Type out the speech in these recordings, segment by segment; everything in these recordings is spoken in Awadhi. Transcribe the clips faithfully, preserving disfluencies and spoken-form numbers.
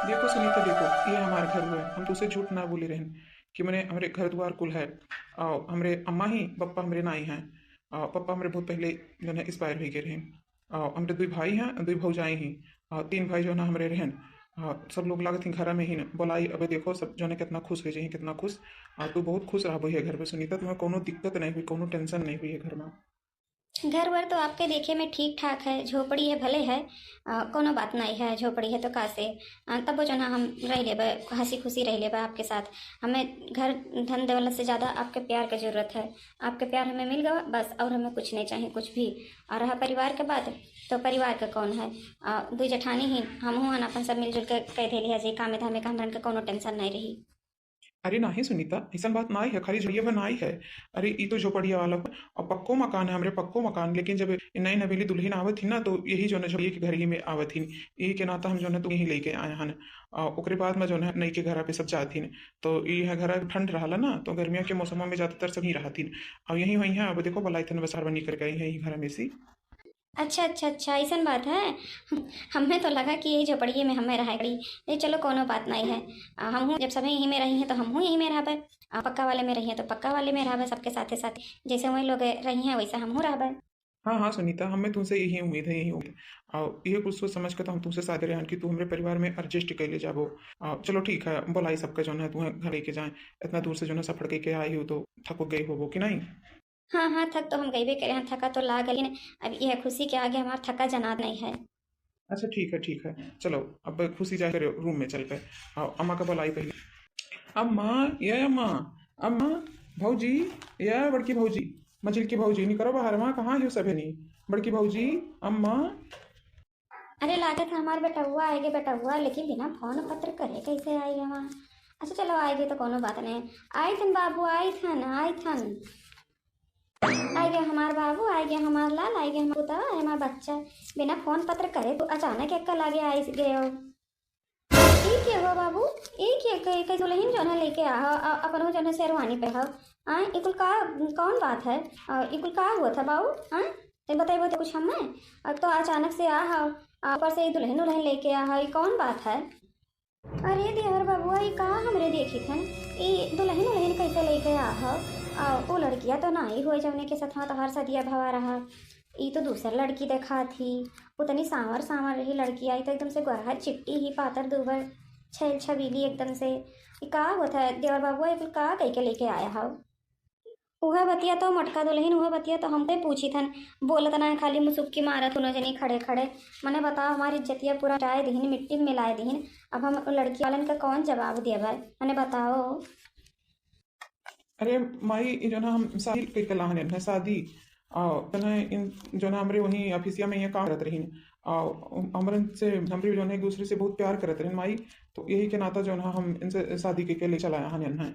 देखो सुनीता, देखो, ये हमार घर हुआ है, हम तुसे झूठ ना बोले रहन कि मने हमरे घर दुआर कुल है। आ, हमरे अम्मा ही, पप्पा हमरे नाई हैं। आ, पप्पा हमरे बहुत पहले जौन है expire हुई गए रहन। आ, हमरे दुई भाई हैं, दुई भौजाई ही। आ, तीन भाई जौन है हमरे रहन। आ, सब लोग लागत ही घरा में ही न बोलाई। अब देखो सब जौन है कितना खुश हो जाए, कितना खुश। आ, तू बहुत खुश रहबो है घर पे सुनीता, तुम्हें कोनो दिक्कत नहीं हुई, कोनो tension नहीं हुई है घर में। घर वर तो आपके देखे में ठीक ठाक है, झोपड़ी है भले है, आ, कोनो बात नहीं है, झोपड़ी है तो का से, आ, तबो जौन है हम रह लेबे, हंसी खुशी रह लेबे आपके साथ। हमें घर धन दौलत से ज्यादा आपके प्यार के जरूरत है। आपके प्यार हमें मिल गवा बस, और हमें कुछ नहीं चाहिए, कुछ भी। और रहा परिवार के बात, तो परिवार के कौन है, आ, दुई जेठानी ही, हमहू हन अपन सब मिलजुल के कह देली है जी, काम धामे का हमरन के कोनो tension नहीं रही। अरे नाही सुनीता, ऐसन बात नाही है, खाली झोपड़िया भर नाही है। अरे ई तो झोपड़िया वाला और पक्को मकान है, हमरे पक्को मकान। लेकिन जब नई नवेली दुल्हन आवत ही ना, तो यही जौन है झोपड़िया के घर ही में आवत ही, यही के नाता हम जौन है तो यही लेके आए हन। आ, ओकरे बाद में जौन है नई के घरा पे सब जात ही, तो ई है घर ठंड रहला ना, तो गर्मिया के मौसम में ज्यादातर सब ही रहत ही। और यही वही है, अब देखो भला इतने बसार बनी करके आई है यही घर में से। अच्छा, अच्छा, अच्छा, ऐसन बात है। हमें तो लगा कि यही झोपड़िए में हमें रहे पड़ी। ये चलो, कोनो बात नहीं है। आ, हमहू जब सभी यहीं में रही हैं, तो हमहू यहीं में रहबे। आ, पक्का वाले में रही हैं, तो पक्का वाले में रहबे, सबके साथे साथ। जैसे वही लोग रही हैं, वैसे हमहू रहबे। हाँ, हाँ, सुनीता, हमें तुमसे यही उम्मीद है, यही उम्मीद। और ये कुछ सोच समझ के तो हम तुमसे सादे रहन कि तू हमरे परिवार में adjust कर ले जाबो। आ, चलो ठीक है, बोलाई सबका जौन है, तू घर लेके जाए। इतना दूर से जौन है सफर करके आई हो, तो थक गई होबो कि नहीं? हाँ, हाँ, थक तो हम गईबे करे हैं, थका तो लाग, लेकिन अब यह खुशी के आगे हमार थका जनात नहीं है। अच्छा, ठीक है, ठीक है, चलो, अब खुशी जाके रूम में चल पे। आओ, अम्मा का बुलाई पहले। अम्मा, ये अम्मा, अम्मा, भौजी, ये बड़की भौजी, मझिलकी भौजी, निकरो बाहर, माँ कहाँ हो सभे नी? बड़की भौजी, अम्मा। अरे, लागत है हमार बेटउआ आएगे, बेटउआ, लेकिन बिना फोन पत्र करे कैसे आई हमार? अच्छा, चलो, आएगे तो कोनो बात नहीं। आई थन बाबू, आई थन, आई थन। आएगे हमार बाबू, आएगे हमार लाल, आएगे हमार पुतवा, हमार बच्चा। बिना फोन पत्र करे तू अचानक एक लागे आई गयो। ई के हो बाबू? ई के, के, के दुल्हन जौन है लेके आ, आ, आ, अपनो जौन है शेरवानी पे हो। आ, ई कुल का, कौन बात है? आ, ई कुल का हुआ था बाबू? आ, ते बताइबो तो कुछ हमें? आ, तो अचानक से आ हो, आ, ऊपर से ई दुल्हन उल्हन लेके आ हो, ई कौन बात है? अरे देवर बबुआ, ई का हमरे देखी थन? ई दुल्हन उल्हन कैसे लेके आ हो? आ, वो लड़किया तो ना ही हुए जौने के साथ तोहार सदिया भवा रहा। ई तो दूसर लड़की देखा थी, उतनी सांवर सांवर रही लड़की, आई तो एकदम से गोरहा चिट्टी ही, पातर दूबर, छैल छबीली एकदम से। ई का होत है देवर बाबू, ई कुल का कह के लेके आया हो? उहे बतिया तो मोटका दुल्हन, उहे बतिया तो हमसे पूछी थन, बोलत ना है, खाली मुसुक्की मारत हुनो जनी खड़े खड़े। मने बताओ, हमारी इज्जतिया पूरा मिटाए दीहिन, मिट्टी में मिलाए दीहिन। अब हम लड़की वालन का कौन जवाब देबे? मने बताओ। अरे माई, ई जौन हम शादी कइके लाहन है, शादी, आ, जौन है इन, जौन हमरे वहीं ऑफिसिया में ये काम करत रहीन, आ, हमरन से, हमरे जौन है एक दूसरे से बहुत प्यार करत रहीन माई, तो यही के नाता जौन है हम इनसे शादी कइके ले चला आया हन है।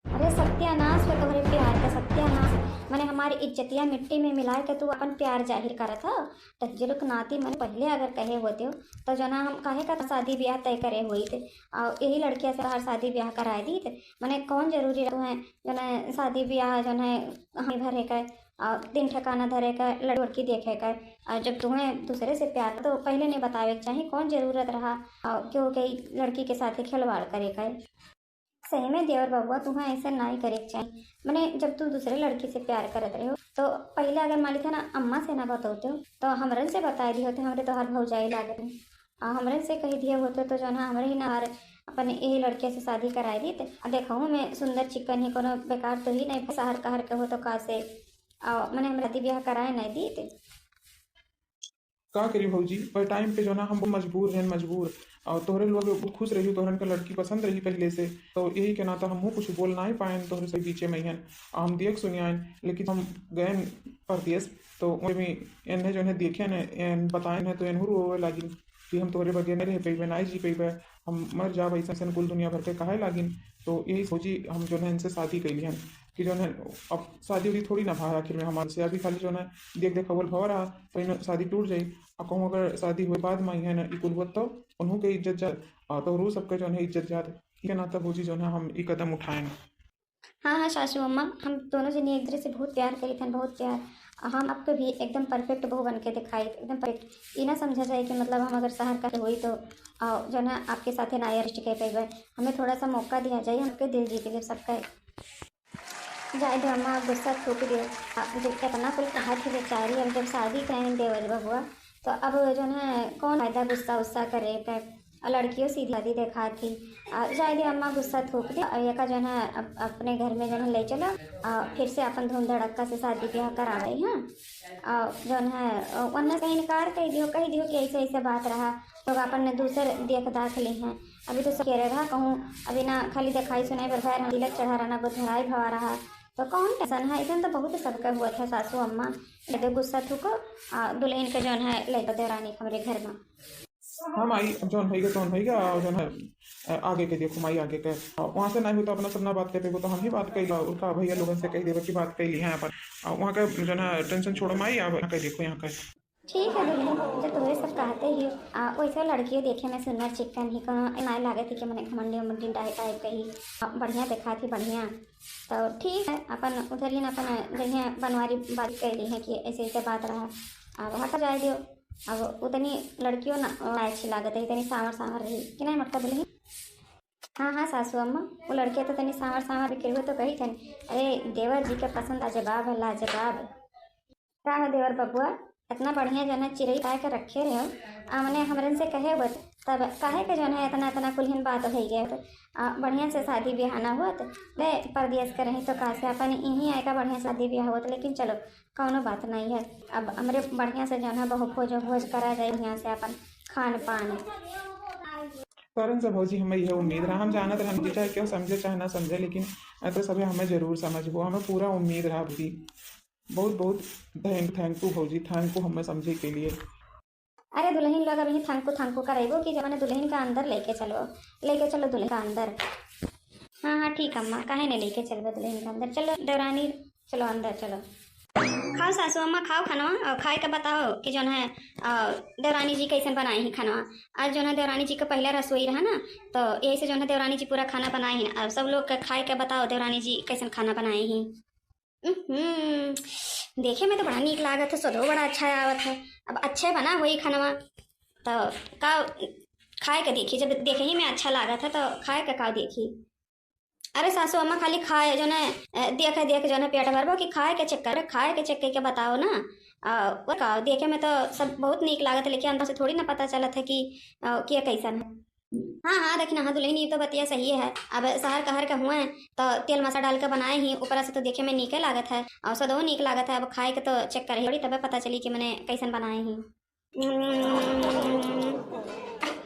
अरे सत्यानाश हो तोहरे प्यार का, सत्यानाश। मने हमारी इज्जतिया मिट्टी में मिला के तू अपन प्यार जाहिर करत हो। तो जे लोग नाती मन पहले अगर कहे होते हो, तो जौन है हम काहे का शादी ब्याह तय करे होइत, और यही लड़किया से तोहार शादी ब्याह कराए दीत। मने कौन जरूरी रहू है जौन है शादी ब्याह जौन है हमी भरे का, और दिन ठिकाना धरे का, लड़की देखे का, और जब तुम्हें दूसरे से प्यार तो पहले नहीं बतावे के चाही, कौन जरूरत रहा और क्यों के लड़की के साथ खिलवाड़ करे का? सही में देवर बबुआ, तुम्हें ऐसे नाई करे के चाही। मने जब तू दूसरे लड़की से प्यार करत रहे हो, तो पहले अगर मान ली था ना अम्मा से ना बतौते हो, तो हमरन से बताए दिए होते, हमरे तोहार भौजाई लागत है। आ, हमरे से कह दिए होते तो जौन है हमरे ही ना अपन यही लड़के से शादी कराए दीत। आ देखहू में सुंदर चिकन ही, कोनो बेकार तो ही नहीं, शहर कहर के हो तो का से, आ, मने हमरे शादी ब्याह कराए नहीं दीत। का करी भौजी, पर टाइम पे जौन है हम बहुत मजबूर हैं, मजबूर। और तोहरे लोग बहुत खुश रही, तोहरन का लड़की पसंद रही पहले से, तो यही के नाता हमहू कुछ बोल ना ही पाएन तोहरे से बीचे में हन। हम देख सुनियान, लेकिन हम गए परदेश, तो ओमे एन्हे जौन है देखे न, एन बताए न, तो एनहू रोवे लागिन कि हम तोहरे बगैर नहीं रह पइबे, नहीं जी पइबे, हम मर जाब, ऐसे ऐसे कुल दुनिया भर के कहे लागिन। तो यही सोची हम जौन है इनसे शादी कैली हन कि जौन है अब शादी उदी थोड़ी ना भा आखिर में हमारे से, अभी खाली जौन है देख देखावल भवा रहा, तो इन शादी टूट जाई। आ कहूँ अगर शादी हुए बाद में है ना ई कुल हुआ, तो उन्हों के इज्जत जात, आ तोहरो सबके जौन है इज्जत जात। ये नाता भौजी जौन है हम ई कदम उठाएन। हाँ, हाँ, सासू अम्मा, हम दोनों जनी एक दूसरे से बहुत प्यार करी थन, बहुत प्यार। हम आपके भी एकदम perfect बहू बन के दिखाई, एकदम perfect। ये ना समझा जाए कि मतलब हम अगर शहर का होई तो, आ, जो ना आपके साथे ना adjust कर पाइबे। हमें थोड़ा सा मौका दिया जाए, हमके दिल जीत ले सबका। जाए दो अम्मा, गुस्सा थूक दियो। आ, जब इतना कुल कहा थी बेचारी, अब जब शादी करें देवर बबुआ, तो अब जो है कौन फायदा गुस्सा उस्सा करे के। और लड़कियों सीधी सादी देखा थी। आ, जाए दे अम्मा, गुस्सा थूक दे। और एका जो है अप-, अपने घर में जो है ले चलो, आ, फिर से अपन धूम धड़क्का से शादी ब्याह करावे, हाँ। और जो है, आ, वरना से इनकार कर दियो, कह दियो कि ऐसे ऐसे बात रहा, तो अपन ने दूसर देख दाख ली हैं। अभी तो सब कह रहे रहा कहूँ, अभी ना खाली दिखाई सुनाई पर भैर हम तिलक चढ़ा रहा, ना बुधराई भवा रहा। तो कौन tension है, ऐसा तो बहुत सबका हुआ था सासू अम्मा। ये दे गुस्सा थूको, आ, दुल्हन के जो है ले दो देवरानी के हमरे घर में। हाँ माई, अब जौन होइगा तौन होइगा, और जौन है, अ, आगे के देखो माई, आगे के। अ, वहाँ से नहीं हो तो अपना सब ना बात करते हो तो हम ही बात कैली, उनका भैया लोगन से कह देवे कि बात कैली है अपन। अ, वहाँ के जौन है tension छोड़ो माई, अब यहाँ के देखो यहाँ के। ठीक है दुल्हन, जब तुम्हें सब कहते ही हो, आ, वैसे लड़कियों देखे में सुंदर चिक्कन ही, कोनो माय लागत ही कि मने घमंडी उमंडी टाइप टाइप के ही, आ, बढ़िया देखा थी बढ़िया। तो ठीक है, अपन उधर ही ना अपन जइहे बनवारी बात कैली है कि ऐसे ऐसे बात रहा, अब हट जाए दियो। अब उतनी लड़कियों ना अच्छी लागत है, इतनी सांवर सांवर रही कि नहीं मोटका दुल्हन? हाँ, हाँ, सासू अम्मा, वो लड़कियाँ तो तनी सांवर सांवर बिखरी हुए तो कही थन, अरे, देवर जी के पसंद लाजवाब है, लाजवाब। का हो देवर बबुआ, इतना बढ़िया जो है चिरई ताय के रखे रहे हो, आ, मने हमरन से कहे हुए, तब काहे के जो है इतना, इतना कुल्हिन बात हो गया तो, आ, बढ़िया से शादी ब्याह ना हुआ तो, ले, परदेस के रही तो का से अपन यहीं आए का बढ़िया शादी ब्याह हुआ तो, लेकिन चलो, कौनो बात नहीं है। अब हमरे बढ़िया से जो है बहु भोज, भोज करा जाए बढ़िया से अपन खान पान। करन से भौजी, हमें यह उम्मीद रहा, हम जानत रहन कि चाहे क्यों समझे चाहे ना समझे, लेकिन अ, तो सभे हमें जरूर समझबो, हमें पूरा उम्मीद रहा भौजी। बहुत बहुत thank, thank you भौजी, thank you हमें समझे के लिए। अरे दुल्हन लोग अभी thank you, thank you करेबो कि जब मैंने दुल्हन का अंदर लेके चलो, लेके चलो दुल्हन का अंदर। हाँ, हाँ, ठीक अम्मा, काहे नहीं लेके चलबो दुल्हन का अंदर? चलो देवरानी, चलो अंदर चलो। खाओ सासू अम्मा, खाओ खानवा और खाए के बताओ कि जौन है, अ, देवरानी जी कैसन बनाई ही खानवा। आज जौन है देवरानी जी का पहला रसोई रहा ना, तो यही से जौन है देवरानी जी पूरा खाना बनाई ही। अब सब लोग के खाए के बताओ देवरानी जी कैसन खाना बनाई ही। हम्म, देखे में तो बड़ा नीक लागत है, स्वादो बड़ा अच्छा आवत है। अब अच्छे बना होई खानवा, तो का खाए के देखी, जब देखे ही में अच्छा लागत है तो खाए के का देखी। अरे सासू अम्मा, खाली खाए जो ने, अ, देखे देखे जो ने पेट भरबो कि खाए के चक्कर, खाए के चक्कर के बताओ ना। अ, और का देखे में तो सब बहुत नीक लागत है, लेकिन अंदर से थोड़ी ना पता चलत है कि, अ, के कैसन है। हाँ, हाँ, देखी ना, हाँ दुल्हन, ये तो बतिया सही है। अब शहर कहर के हुए तो तेल मसाला डाल के बनाए ही, ऊपर से तो देखे में नीके लागत है और स्वादो नीक लागत है। अब खाए के तो चक्कर है, थोड़ी तबे पता चली कि मने कैसन बनाए ही।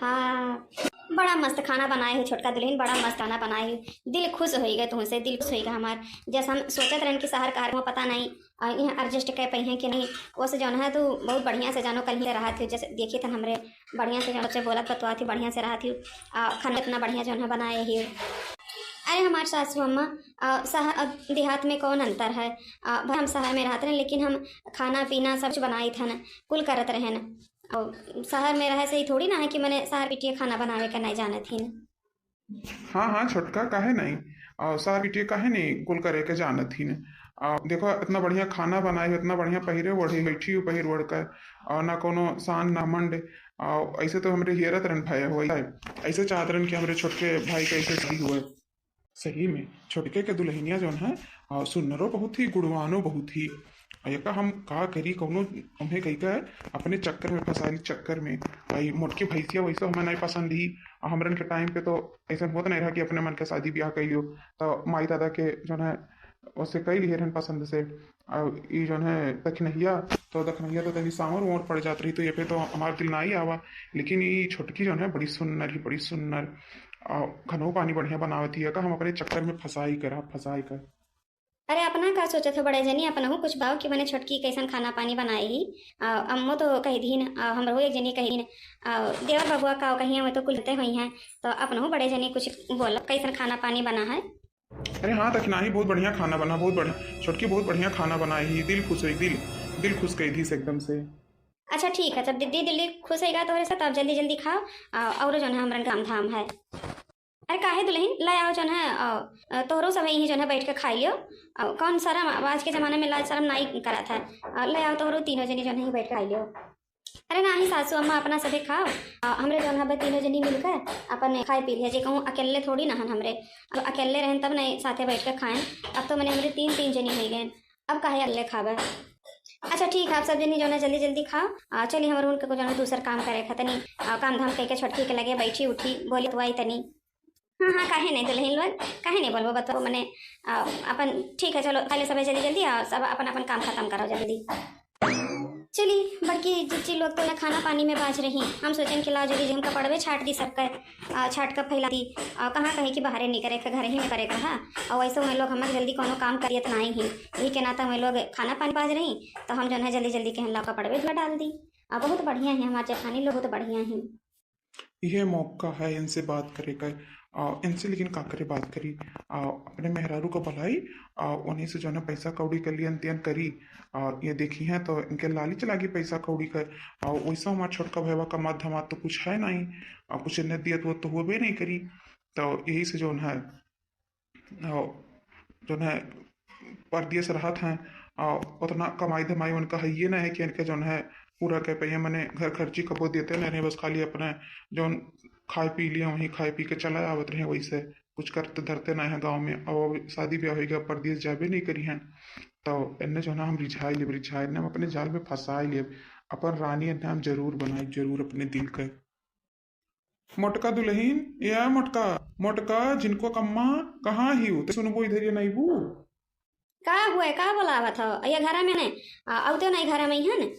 हाँ, बड़ा मस्त खाना बनाए हो छोटका दुल्हन, बड़ा मस्त खाना बनाए हो। दिल खुश होइगा तुमसे, दिल खुश होइगा हमार। जैसे हम सोचत रहन कि शहर का हर पता नहीं, और यहाँ adjust कर पाई हैं कि नहीं, वो से जौन है तू बहुत बढ़िया से जानो कल ही रहा थी, जैसे देखी थन हमरे बढ़िया से जौन से बोलत बतुआ थी, बढ़िया से रहा थी, आ, खाना इतना बढ़िया जौन है बनाए ही। अरे हमार सासू अम्मा, आ, शहर, अब देहात में कौन अंतर है? आ, भाई हम शहर में रहत रहन, लेकिन हम खाना पीना सब कुछ बनाई थन, कुल करत रहन। और शहर में रहे से ही थोड़ी ना है कि मने शहर बिटिया खाना बनावे के नहीं जानत ही। हाँ, हाँ, छोटका, काहे नहीं? आ, शहर बिटिया काहे नहीं कुल करे के जानत ही न? आ, देखो, इतना बढ़िया खाना बनाए हो, इतना बढ़िया पहिरे ओढ़े, बैठी हो पहिर ओढ़ कर, और ना कोनो शान, ना मंड। आ, ऐसे तो हमरे हियरत रहन भाई हुआ, ऐसे चाहत रहन कि हमरे छोटके भाई का ऐसे शादी हुआ। सही में, छोटके के दुल्हनिया जौन है, आ, सुन्नरो बहुत ही, गुणवानो बहुत ही। आ, एका हम का करी, कौनो उन्हें कही का अपने चक्कर में फंसाई, चक्कर में। भाई, मोटकी भैंसिया वैसे हमें नहीं पसंद ही। आ, हमरन के टाइम पे तो ऐसा होत नहीं रहा कि अपने मन के शादी ब्याह कर लियो, तो माई दादा के जौन है, उससे कई लिए रहन पसंद से। और ई जौन है दखिनहिया, तो दखिनहिया तो तनी सांवर उमर पड़ जात रही, तो ये पे तो हमार दिल ना ही आवा। लेकिन ई छोटकी जौन है, बड़ी सुन्नर ही, बड़ी सुन्नर। आ, खानो पानी बढ़िया बनावत ही, का हम अपने चक्कर में फंसाई करा, फंसाई कर। अरे, अपना का सोचत हो बड़े जनी, अपनहु कुछ बताओ कि मने छोटकी कैसन खाना पानी बनाए ही। आ, अम्मो तो कही दीन, आ, हमरो एक जनी कही दीन, आ, देवर बबुआ का कही, हमें तो कुल होते हुई हैं, तो अपनहु बड़े जनी कुछ बोलो, कैसन खाना पानी बना है? अरे हाँ, दखिनही बहुत बढ़िया खाना बना, बहुत बढ़िया। छोटकी बहुत बढ़िया खाना बनाई ही, दिल खुश हुई, दिल, दिल खुश कई दी से एकदम से। अच्छा ठीक है, जब दीदी दिल खुश होइगा तोहरे से, तब जल्दी जल्दी खाओ, आ, और जौन है हमरन काम धाम है। अरे काहे दुलहिन, लै आओ जौन है, अ, अ, तोहरो सब यहीं जौन है बैठ के खाइ लियो। अ, कौन सरम, अब आज के जमाने में लाज सरम नाहीं करत है। अ, लै आओ तोहरो तीनों जनी जौन है यहीं बैठ के खाइ लियो। अरे नाहीं सासू अम्मा, अपना सभे खाओ। अ, हमरे जौन हबे तीनों जनी मिलकर अपन खाइ पी लिया, जे कहूँ अकेले थोड़ी ना हन हमरे। अब अकेले रहन तब नहीं साथे बैठ के खाएन। अब तो मने हमरे तीन तीन जनी होइ गए, अब काहे अकेले खाबे? अच्छा ठीक है, आप सब जनी जौन है जल्दी जल्दी खाओ। अ, चली हमर उनके को जौन है दूसर काम करे खा तनी। अ, काम धाम कइके छोटकी के लगे बैठी उठी बोली तो आई तनी। हाँ हाँ, काहे नहीं दुलहिन लोग, काहे नहीं बोलबो, बताओ मने। आ, अपन ठीक है, चलो पहले सब जल्दी जल्दी आ, सब अपन अपन काम खतम करो जल्दी। चली, बड़की जिज्जी लोग तो ना खाना पानी में बाझ रही। हम सोचेन कि लाओ जल्दी हम कपड़वे छाट दी सबके, आ, छाट के फैला दी। आ, कहाँ कहे कि बाहरे नहीं करे के, घर ही में करे के रहा। और वैसे उन लोग हमारे जल्दी कोनो काम करियत नहीं है, यही के नाते हम लोग खाना पानी बाझ रही। तो हम जौन है जल्दी जल्दी कहन लाओ कपड़वे धोआ डाल दी। आ, बहुत बढ़िया है हमारे जेठानी लोग, बहुत बढ़िया है। यह मौका है इनसे बात करे का। आ, इनसे लेकिन का करे बात करी? आ, अपने मेहरारू को बुलाई, आ, उन्हीं से जौन है पैसा कौड़ी के लिए अंतियन करी। आ, ये देखी हैं तो इनके लालच लागी पैसा कौड़ी का। आ, वैसे हमार छोटका भैया का मत धमात तो कुछ है नहीं। आ, कुछ इन्हें दियत वो तो होबे नहीं करी। तो यही से जौन है, आ, जौन है परदेस रहत हैं, आ, उतना कमाई धमाई उनका हइये ना है कि इनके जौन है पूरा कह पाइए। मने घर खर्ची कबो देते नहीं रहे, बस खाली अपने जौन खाए पी लिए वहीं खाए पी के चला आवत रहे, वैसे कुछ करते धरते ना है गाँव में। अब शादी ब्याह होइगा, परदेस जाबे नहीं करी हैं, तो इन्हें जौन है हम रिझाई लेब, रिझाई इन्हें हम अपने जाल में फंसाई लेब। अपन रानी इन्हें हम जरूर बनाई, जरूर अपने दिल के। मोटका दुलहिन, ए मोटका, मोटका, झिनकू क अम्मा, कहाँ हिउ? ते सुनबो इधर ये नैबू। का हुए, का बोलावत हो? ये घरा में ने, आ, औते नहीं घरा में हन।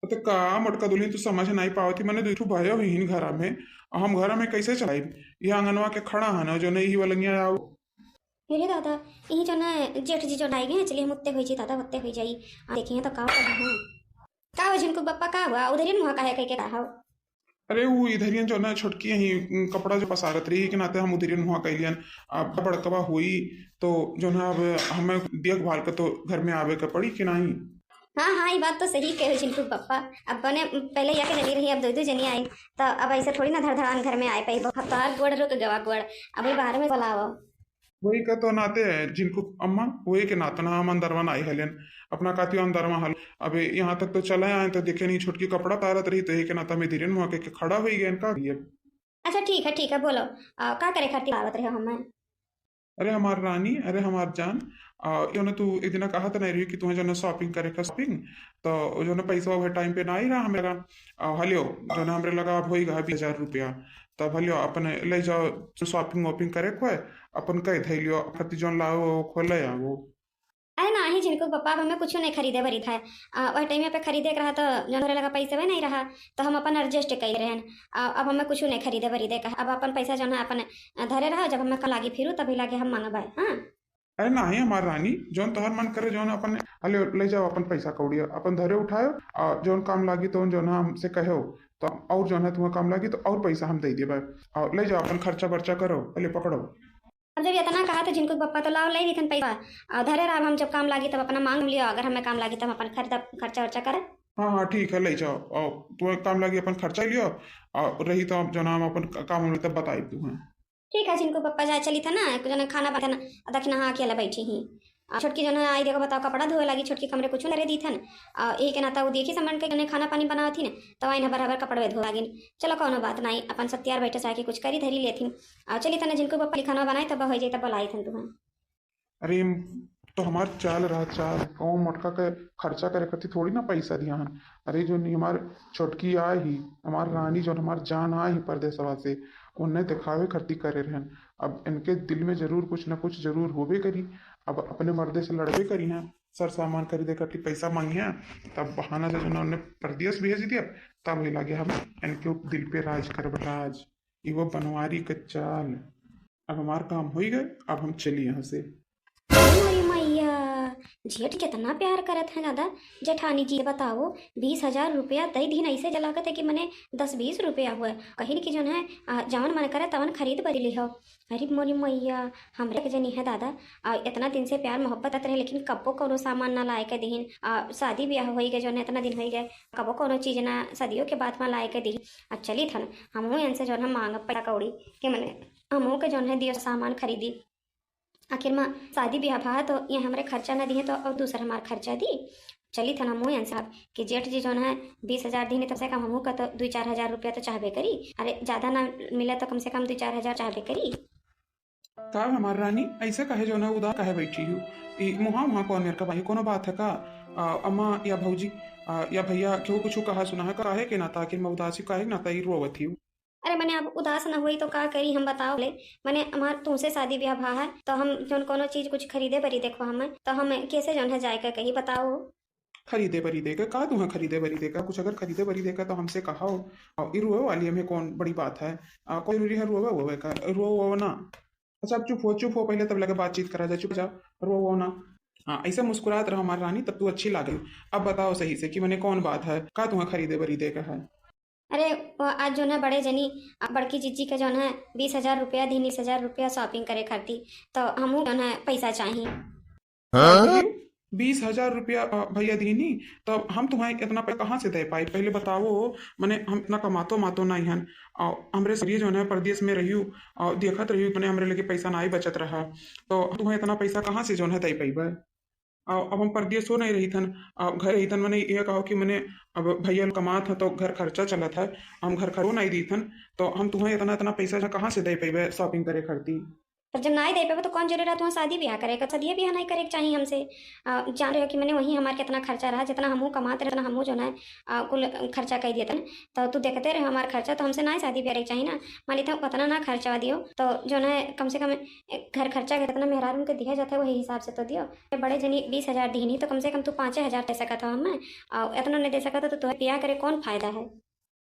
अते का मोटका दुलहिन, तू समझ नहीं पावत ही, मने दुइ ठू भयो ही हिन घरा में, आ हम घरा में कैसे चलाइब? ये आंगनवा के खड़ा हन, जौन ही वलंगिया आओ। हे रे दादा, यही जौन है जेठ जी जौन आई गए, चलिए हम उत्ते होई जी दादा, उत्ते होई जाई। आ, देखिए तो का कहा हूँ। का हो झिनकू बप्पा, का हुआ? उधरियन मुँह काहे कह के रहा हो? अरे, वो इधरियन जौन है छोटकी यही, उम, कपड़ा जो पसारत रही के नाते हम उधरियन मुँह कह लियन। अब बड़कवा हुई तो जौन है अब हमें देखभाल के तो घर में आवे के पड़ी कि नहीं? हाँ, हाँ, ये बात तो सही कहे झिनकू बप्पा। अब बने पहले या के जनी रही, अब दो दो जनी आई, तो अब ऐसे थोड़ी ना धड़धड़ान घर में आए पाई। अब तोहार गोड़ रुक गवा गोड़, अभी बाहर में बुलाओ। वही का तो नाते है झिनकू अम्मा, वही के नाते ना हम अंदरवा ना आई हलेन, अपना कातियो अंदरवा हल। अबे यहाँ तक तो चले आए तो देखे नहीं, छोटकी कपड़ा तारत रही तो यही के नाते हम इधरियन मुँह के, के खड़ा हुई गए का। अच्छा ठीक है, ठीक है, बोलो, आ, का करे खातिर आवत रहे हो हमें? अरे हमार रानी, अरे हमार जान, आ, जौन तू एक दिन कहा तो नहीं रही कि तुम्हें जौन shopping करे का shopping, तो जौन पैसा वह time पे ना आई रहा हमें लगा। आ, हलियो, जौन हमरे लगा अब होई गा बीस हजार रुपया, तब हलियो अपन ले जाओ shopping वॉपिंग करे को है, अपन कह धै लियो, खती जौन लाओ वो खोले आओ। अरे नाही झिनकू बप्पा, अब हमें कुछ नहीं खरीदे बरी था। आ, वह time पे खरीदे के रहा तो जौन हमरे लगा पैसे वह नहीं रहा, तो हम अपन adjust कर रहन। आ, अब हमें कुछ नहीं खरीदे बरी दे कहा, अब अपन पैसा जौन है अपन धरे रहो, जब हमें काम लागी फिरू तभी लागे हम मांगबे। हाँ। अरे नाही हमार रानी, जौन तोहर मन करे जौन अपन, अले ले जाओ अपन पैसा कौड़ी, अपन धरे उठायो, आ जौन काम लागी तो जौन हमसे कहो, तो और जौन है तुम्हें काम लागी तो और पैसा हम दे देबे, और ले जाओ अपन खर्चा बर्चा करो, अले पकड़ो। अब जब इतना कहा तो झिनकू बप्पा तो लाओ ले देथन पैसा, और धरे रहा, हम जब काम लागी तब अपना मांग लियो, अगर हमें काम लागी तब अपन खर्चा खर्चा वर्चा करे। हाँ हाँ ठीक है, ले जाओ, और तुम्हें काम लागी अपन खर्चा लियो, और रही तो अब जौन हम अपन काम हम तब बताई तू है। ठीक है झिनकू बप्पा, जाए चली था ना, एक जने खाना बना था ना, देखी नहा के अकेला बैठी ही। आ छोटकी जौन है आई देखो बताओ, कपड़ा धोए लागी, छोटकी कमरे कुछ करे दी थन। आ यही के नाता वो देखी समन के जौन है खाना पानी बनावत ही ना, तो आई ना बराबर कपड़वे धोए लागिन। चलो कौनो बात नहीं, अपन सब तैयार बैठे से आके कुछ करी धरी लेथिन। आ चली था ना झिनकू बप्पा खाना बनाए तब हो जाए तब बुलाई थन तुम्हें। अरे, तो हमार चाल रहा चाल, कहूँ मोटका के खर्चा करे खातिर थोड़ी ना पैसा दिया हन। अरे, जो नी हमार छोटकी आए ही, हमार रानी, जो हमार जान आए ही परदेसवा से, उन्हें दिखावे खातिर करे रहन। अब इनके दिल में जरूर कुछ ना कुछ जरूर होबे करी। अब अपने मर्दे से लड़बे करी हैं, सर सामान खरीदे खातिर पैसा मांगे हैं, तब बहाना से जो उन्हें परदेस भेज दिया, तब ही लगे हम इनके दिल पे राज करब राज। ई वो बनवारी के चाल। अब हमार काम होई गए, अब हम चली यहाँ से। अरे मोरी मैया, जेठ कितना प्यार करत हैं दादा। जेठानी जी बताओ, बीस हजार रुपया दई दिन ऐसे जलाकत है कि मने दस बीस रुपया हुए। कहिन कि जौन है, आ, जवन मन करे तवन खरीद बरी लिहो। अरे मोरी मैया, हमरे के जनी है दादा, आ, इतना दिन से प्यार मोहब्बत रहे, लेकिन कब्बो कौनो सामान ना लाए के दिहिन। आ, शादी ब्याह होई गए, जौन है इतना दिन होई गए, कब्बो कौनो चीज ना शादियों के बाद में लाए के दिहिन। आ चली थन, हमहू इनसे जौन है मांगब पैसा कौड़ी कि मने हमहू के जौन है दियो सामान खरीदी। आखिर में शादी ब्याह भा तो ये हमरे खर्चा ना दिहे तो और दूसर हमार खर्चा दी। चली थन हमहू इनसे अब कि जेठ जी जौन है बीस हजार दिहिन, कम से कम हमहू का तो दुई चार हजार रुपया तो चाहबे करी। अरे ज्यादा ना मिले तो कम से कम दुई चार हजार चाहबे करी। का हमार रानी, ऐसे काहे जौन है उदास काहे बैठी हो? ई मुहा मुहा कौन मेर का बाही, कोनो बात है का? आ, अम्मा या भौजी, आ, या भैया केहू कुछ कहा सुना है, काहे के नाता आखिर में उदासी काहे के नाता ई रोवत ही? अरे मने अब उदास ना हुई तो का करी हम बताओ ले। मने हमार तुमसे शादी ब्याह भा है तो हम जौन कोनो चीज कुछ खरीदे बरी देखो हम तो हम कैसे जौन है जाए के कही बताओ। खरीदे बरी देके का तुहा खरीदे बरी देका, कुछ अगर खरीदे बरी देका तो हमसे कहा हो। आ, ई रोवे वाली हमें कौन बड़ी बात है? आ, कोई जरूरी है रोवे वोवे का? रोवे वो ना। अच्छा अब चुप हो, चुप हो, पहले तब लगे बातचीत करा जाए, चुप जाओ, रोवे वो ना। हाँ, ऐसे मुस्कुरात रहो हमार रानी, तब तू अच्छी लागे। अब बताओ सही से कि मने कौन बात है, का तुहा खरीदे बरी देका है? अरे वो आज जौन है बड़े जनी, आ, बड़की जिज्जी के जौन है बीस हजार रुपया दिहिन, बीस हजार रुपया shopping करे खातिर, तो हमहू जौन है पैसा चाही। हाँ? बीस हजार रुपया, अ, भैया दिहिन, तब हम तुम्हें इतना पैसा कहाँ से दे पाई? पहले बताओ, मने हम इतना कमातो मातो नहीं हन, और हमरे सरिये जौन है परदेश में रहियो, और देखत रहियो, मने हमरे लगे पैसा नाई बचत रहा, तो हम तुम्हें इतना पैसा कहाँ से जौन है दे पाइबे? आ, अब हम परदेसो नहीं रहिथन, आ, घर रहिथन, मने ये कहो कि मने अब भैया लोग कमात ह तो घर खर्चा चलत है, हम घर खर्चो नहीं दीथन, तो हम तुम्हें इतना इतना पैसा कहाँ से दे पैबे shopping करे खरती? तब जब नहीं दे पैबे तो कौन जरूरी रहा तुम्हें शादी ब्याह करे का? शादी ब्याह नहीं करे के चाहिए हमसे। आ, जान रहे हो कि मने वही हमार कितना खर्चा रहा, जितना हमहू कमात रहे उतना हमहू जौन है, आ, कुल खर्चा कर दिया था। तो तू देखते रहे हमार खर्चा, तो हमसे नहीं शादी ब्याह करे के चाहिए ना। मान लीथा उतना ना खर्चा दियो तो जौन है कम से कम घर खर्चा के जितना मेहरारून के दिया जाता है वही हिसाब से तो दियो। बड़े जनी बीस हजार दिहिन तो कम से कम तू पाँचे हजार दे सकत हो हमें, और इतना नहीं दे सकत हो तो तुम्हें ब्याह करे कौन फायदा है?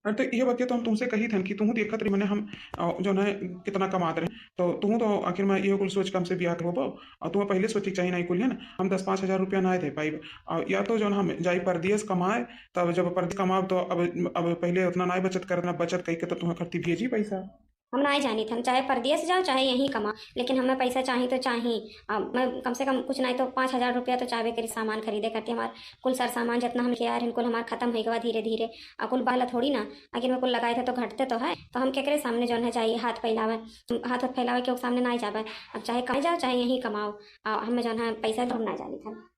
अरे तो ये बतिया तो हम तुमसे कही थन कि तुहू देखत रही मने हम, अ, जौन है कितना कमात रहे, तो तुहू तो आखिर में ये कुल सोच के हमसे ब्याह करवाबो, और तुम्हें पहले सोचे के चाहिए ना ये कुल है ना, हम दस पाँच हजार रुपया ना दे पाइब, और या तो जौन हम जाई परदेस कमाए, तब जब परदेस कमाब तो अब अब पहले उतना ना बचत करना, बचत करके तो तुम्हें खरती भेजी पैसा। हम नाई जानित, हम चाहे परदेस जाओ चाहे यहीं कमाओ, लेकिन हमें पैसा चाही तो चाही। आ, मैं कम से कम कुछ नाई तो पाँच हजार रुपया तो चाहबे करी सामान खरीदे खातिर। हमार कुल सर सामान जितना हम लेके आए रहन कुल हमार खत्म होई गवा धीरे धीरे, आ कुल बाला थोड़ी ना, आखिर में कुल लगाए थे तो घटते तो है, तो हम केकरे सामने जौन है जाई हाथ फैलावे, हाथ फैलावे के सामने नाई जाबे। अब चाहे कहीं जाओ चाहे यहीं कमाओ, आ, हमें जौन है पैसा ढूंढना जानित हम।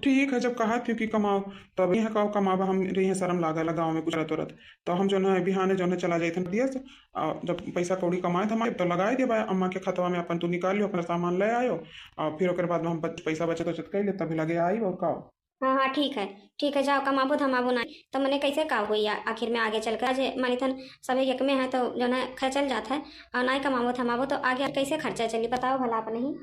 ठीक है, जब कहत हो कि कमाओ, तब यहाँ का कमाबा, हमरे यहाँ शर्म लागेला गाँव में कुछ करत उरत। तो हम जौन है बिहाने जौन है चला जाइत हन परदेस, आ, जब पैसा कौड़ी कमाए तो हम तो लगाए देबा अम्मा के खतवा में, अपन तू निकाल लियो, अपना सामान ले आयो, और फिर ओकर बाद में हम बच-, पैसा बचत उचत कर ले, तभी लगे आई और का। हाँ, हाँ, ठीक है, ठीक है, जाओ कमाबो धमाबो ना, तो मने कैसे का होई आ-, आखिर में आगे चल कर? आज मानिथन सभी एक में है तो जौन है खर्चा चल जात है, और ना ही कमाबो धमाबो तो आगे कैसे खर्चा चली, बताओ भला अपने ही।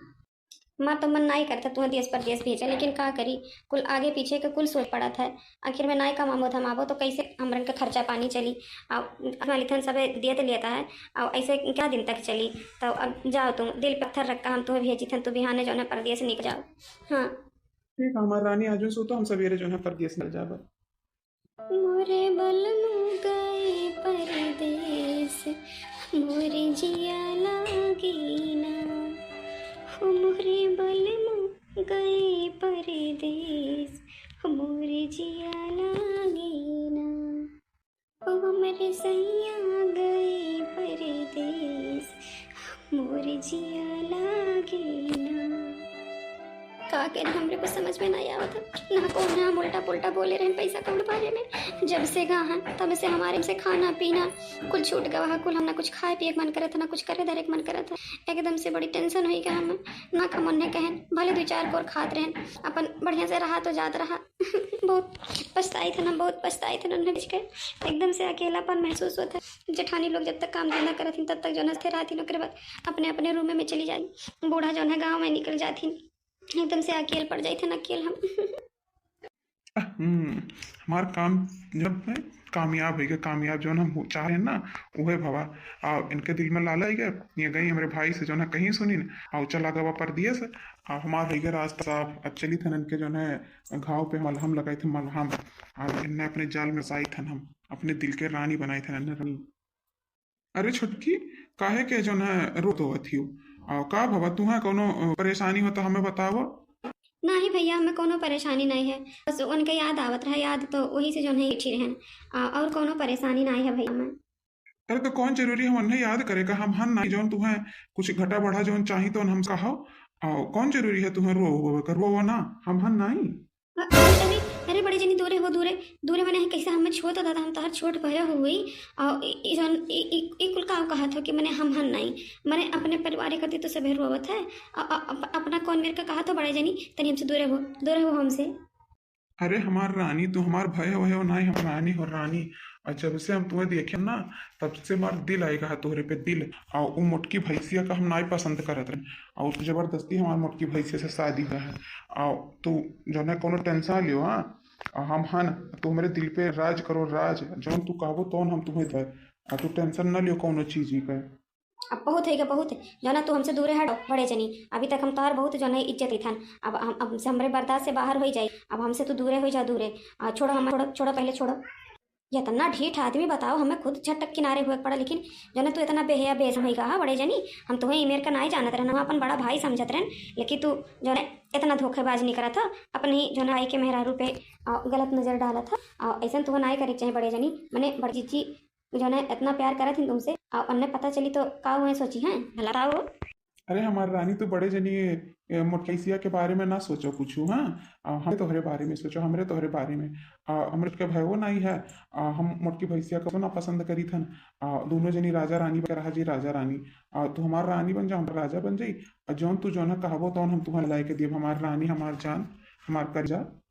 हमार तो मन नाई करता तुहें देश परदेश भेजे, लेकिन का करी, कुल आगे पीछे के कुल सोच पड़त है। आखिर में नाई कमाबो धमाबो तो कैसे हमरन के खर्चा पानी चली? आ मालिथन सबे देत लेता है, आ ऐसे क्या दिन तक चली? तो अब जाओ तुम, दिल पत्थर रख के हम तुहें भेजी थन, तू बिहाने जौन है परदेश निकल जाओ। हाँ। ठीक है हमार रानी, आजू सो तो हम सवेरे जौन है परदेश निकल जाबे। मोरे बलमू गए परदेस, मोरे जिया लागे ना। हो मोरे बलमू गए परदेस, हो मोरे जिया लागे ना। हो हमरे सैया गए परदेस, मोर जिया लागे ना। का करे, हमरे कुछ समझ में नाई आवत है। ना कौन है, हम उल्टा पुल्टा बोले रहन पैसा कौड़ बारे में। जब से गा हैं, तब से हमारे से खाना पीना कुल छूट गवा है। कुल हम ना कुछ खाए पिए के मन करत है, ना कुछ करे धरे के मन करत है। एकदम से बड़ी tension हुई गया हमें। ना का मन ने कहन, भले दो चार कोर खात रहन, अपन बढ़िया से रहा तो जात रहा। बहुत पछताइत हन, बहुत पछताइत हन उन्हें बेच के। एकदम से अकेलापन महसूस होत है। जेठानी लोग जब तक काम धंधा करत हिन, तब तक जौन है रहत हिन, ओकरे बाद अपने अपने room में चली जाई। बूढ़ा जौन है गाँव में निकल जात हिन, एकदम से अकेल पड़ जाइत हन, अकेल हम। हम्म, हमार काम जब है, कामयाब होइगा, कामयाब जौन हम हो-, चाह रहे हैं ना, उहे भवा। आ इनके दिल में लालच आइगा, ये गई हमरे भाई से जौन है कहीं सुनी न, आ चला गवा परदेस। आ हमार होइगा रास्ता साफ। अब चली थन इनके जौन है घाव पे मलहम लगाई थे, मलहम। आ इन्हें अपने जाल में फंसाई थन हम, अपने दिल के रानी बनाई थन इन्हें रानी। अरे छोटकी, काहे के जौन है रो धोवत हियो? आ का भवा, तुहा कौनो अ, परेशानी हो तो हमें बतावो। नाही भैया, हमें कौनो परेशानी नहीं है, बस उनके याद आवत रहा, याद तो वही से जौन है इठी रहन। आ, और कौनो परेशानी नहीं है भैया हमें। अरे तो कौन जरूरी है उन्हें याद करे का? हम हन नहीं जौन तुहे कुछ घटा बढ़ा जौन चाही तो हम कहो। आ, कौन जरूरी है तुहे रो, रो, रो ना, हम हन नहीं। अ-, अरे, अरे, अरे, बड़े जनी, दूरे हो, दूरे, दूरे मने कैसे हमें छोट दादा, हम तोहर छोट भैया हो हुई। और ई, ई जौन, ई, ई, ई कुल का कहत हो कि मने हम हन नाई, मने अपने परिवार खातिर तो सभे रोवत है। अ-, अ-, अप-, अपना कौन मेरे का कहत हो बड़े जनी, तनी हमसे दूरे हो, दूरे हो हमसे। अरे हमार रानी, तू हमार भय हो, हो नाई, हम रानी हो रानी। और जब से हम तुम्हें देखे ना, तब से हमार दिल आएगा है तोहरे पे दिल। और वो मोटकी भैंसिया का हम नाई पसंद करत रहे, और जबरदस्ती हमार मोटकी भैंसिया से शादी हुआ है। और तू जौन है कौनो टेंशन लियो, हाँ, आ हम हन, तू हमरे दिल पे राज करो, राज। जौन तू कहबो, तौन हम तुम्हें दे। आ तू टेंशन न लियो कौनो चीज ही का। अब बहुत है, बहुत है। जौन है, तू हमसे दूरे हट, बड़े जनी। अभी तक हम तोहर बहुत जौन है इज्जत दी थन। अब हम, अब से हमरे बर्दाश्त से बाहर हो जाई। अब हमसे तू दूरे हो जा, दूरे। आ, छोड़ो हम, छोड़ो, छोड़ो, पहले छोड़ो। ये इतना ढीठ आदमी, बताओ, हमें खुद झटक किनारे हुए के पड़ा, लेकिन जौन है तू इतना बेहया बेशरम होई गा, हाँ, बड़े जनी। हम तुम्हें ई मेर का नाई जानत रहन, हम अपन बड़ा भाई समझत रहन, लेकिन तू जौन है इतना धोखेबाज निकरत हो, अपने जौन है भाई के मेहरारू पे, आ, गलत नजर डालत हो। आ, ऐसन तुम्हें नाई करे के चाही बड़े जनी, मने बड़ जीजी जौन है इतना प्यार करत ही तुमसे, आ उन्हें पता चली तो का हुए सोची हैं, भला बताओ। अरे हमार रानी, तू बड़े जनी, ए, मोटकी भैंसिया के बारे में ना सोचो कुछ, हाँ? आ, हमरे तोहरे बारे में सोचो, हमरे तोहरे बारे में। आ, हमरे के भयवो नहीं है। आ, हम मोटकी भैंसिया को ना पसंद करी थन। आ, दोनों जनी राजा रानी बन के रहा जी, राजा रानी। आ, तू हमार रानी बन जा, हम राजा बन जाई। आ, जौन तू जौन कहबो तौन हम तुम्हें लाए के दियब, हमार रानी, हमार जान, हमार करेजा।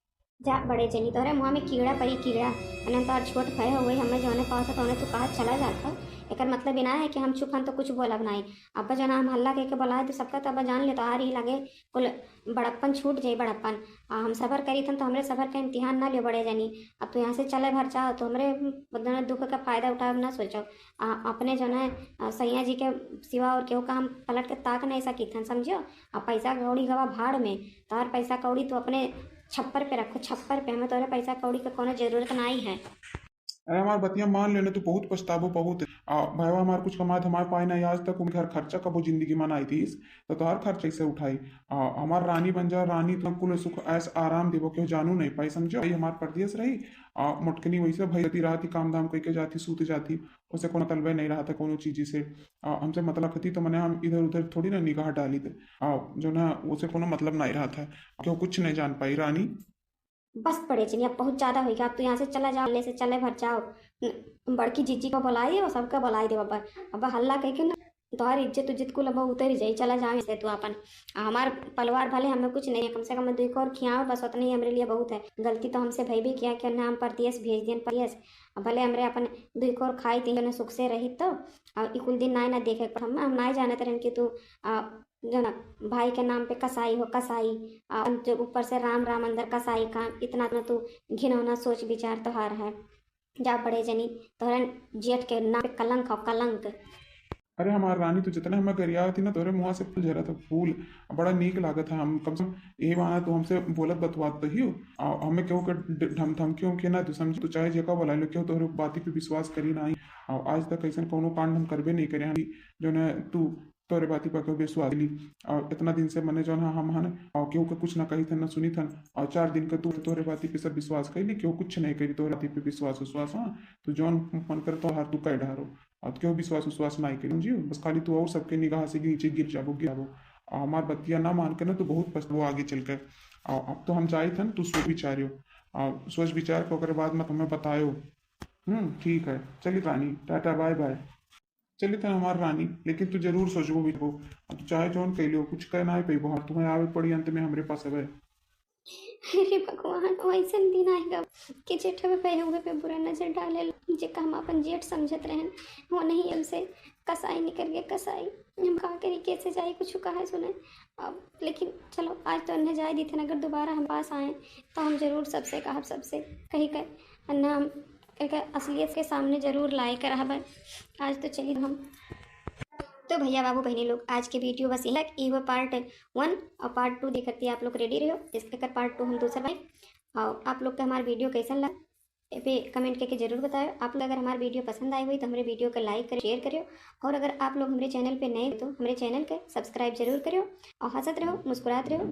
जा बड़े जनी, तोहरे मुँह में कीड़ा परी कीड़ा। अने हम तोहर छोट भय हो गई, हमें जौने पावत हो तौने तू कहा चला जात हो। एकर मतलब ई ना है कि हम चुप हन तो कुछ बोलब नाई। अब जौन हम हल्ला कह के बोलाए तो सबका तब जान ले, तोहार ही लगे कुल बड़प्पन छूट जाई, बड़प्पन। आ हम सबर करी थन तो हमरे सबर का इम्तिहान ना लियो बड़े जनी। अब तू यहाँ से चले भर चाहो तो हमरे बदन दुख का फायदा उठावे ना सोचो। आ अपने जौन है, आ, सैया जी के सिवा और केहू का हम पलट के ताक नहीं सकी थन, समझियो। आ पैसा कौड़ी गवा भाड़ में, तोहर पैसा कौड़ी तू अपने छप्पर पे रखो, छप्पर पे। हमें तोहरे पैसा कौड़ी के कोनो जरूरत नाई है। अरे हमार बतिया मान लेने, तू बहुत पछताबो बहुत। आ भयवा हमार कुछ कमा धमाए पाए ना, आज तक उन घर खर्चा कबो जिंदगी में नाई दीस, तो तोहर खर्च कैसे उठाई? आ हमार रानी बन जा, रानी तो कुल सुख ऐश आराम देबो, केहू जानू नहीं पाई, समझो। भाई हमार परदेस रही, आ मोटकनी वैसे भाई जती रात ही काम धाम कह के जाती, सूत जाती, उसे कोनो तलबे नहीं रहा था कोनो चीज से। आ हमसे मतलब खती तो मने हम इधर उधर थोड़ी ना निगाह डाली थे। आ जो ना उसे कोनो मतलब नहीं रहा था, क्यों कुछ नहीं जान पाई रानी। बस बड़े जनी, अब बहुत ज्यादा होइगा, अब तू यहाँ से चला जाओ, ले से चले भर जाओ। न-, बड़की जीजी को बुलाई दे, सबका बुलाई दे। अब, अब हल्ला कह के ना तोहार इज्जत उज्जत कुल अब उतर ही जाई, चला जाओ यहाँ से तू अपन। आ हमार पलवार भले हमें कुछ नहीं है, कम से कम दुई को और खियावे, बस उतना ही हमरे लिए बहुत है। गलती तो हमसे भई भी किया कि ना हम परदेस भेज दियन परदेस। अब भले हमरे अपन दुई को और खाई तीन जने सुख से रही तो, आ ई कुल दिन नाय ना देखे, पर हम, हम नाय जानत रहन कि तू, आ, जो ना भाई के नाम पे कसाई हो, कसाई, आ, जो ऊपर से राम राम अंदर कसाई काम, इतना ना तू घिनौना सोच विचार तोहार है। जा बड़े जनी, तोहरे जेठ के नाम पे कलंक हो, कलंक। अरे हमार रानी, तू जितना हमें गरियावत ही ना, तोहरे मुँह से फूल झरत है, फूल। बड़ा नीक लागत है। हम कम से कम यही बहाना तू हमसे बोलत बतवात तो ही हो। आ, हमें केहू के ड-, धम-, धमकी उमकी ना तू समझ, तू चाहे जेका बुला लो, केहू तोहरे बाती पे विश्वास करी ना। आ, आज तक ऐसन कोनो कांड हम करबे नहीं करे। हम जो ना तू तोहरे बाती पर केहू विश्वास ली। और इतना दिन से मने जौन है हम हन, और केहू के कुछ ना कही थन, ना सुनी थन, और चार दिन के तू तोहरे बाती पे सब विश्वास कर ली, केहू कुछ नहीं करी तोहरे बाती पे विश्वास उश्वास। हाँ, तू जौन मन करे तोहार तू कह डारो। अब केहू विश्वास उश्वास नाई करी, समझियो? बस खाली तू और सबके निगाह से नीचे गिर जाबो, गिर जाबो। आ हमार बतिया ना मान के ना, तू बहुत पछताबो आगे चल के। आ अब तो हम जाई थन, तू सोच विचारियो। आ सोच विचार के ओकरे बाद में तुम्हें बतायो। हम्म, ठीक है, चली रानी, टाटा, बाय बाय। चली थन हमार रानी, लेकिन तू जरूर सोचबो विचारबो। अब तू चाहे जौन कह लियो, कुछ कह ना पाइबो, हम तुम्हें आवे पड़ी अंत में हमरे पास अब। अरे भगवान, वैसन दिन आएगा कि जेठवे पे हुए पे बुरा नजर डाले, जेका हम अपन जेठ समझत रहन, वो नहीं हमसे कसाई निकल गए, कसाई। हम का करी, कैसे जाई, कुछ कहा सुने। अब लेकिन चलो, आज तो उन्हें जाए दी थे, अगर दोबारा हम पास आए तो हम जरूर सबसे कहब, सबसे कही कर, अन्ना हम एकर असलियत के सामने जरूर लाए के रहबे। आज तो चलिए हम, तो भैया बाबू बहनी लोग, आज के video बस यही तक। ई हुआ part one और part two देखती आप लोग ready रहो, इसके कर part two हम दूसर बनाए। और आप लोग के हमार video कैसन लगा, ए पे comment करके जरूर बताओ। आप लोग अगर हमार video पसंद आई हुई तो हमरे video को like करियो, share करियो। और अगर आप लोग हमरे channel पे नए हो तो हमरे channel के subscribe जरूर करियो। और हंसत रहो, मुस्कुरात रहो,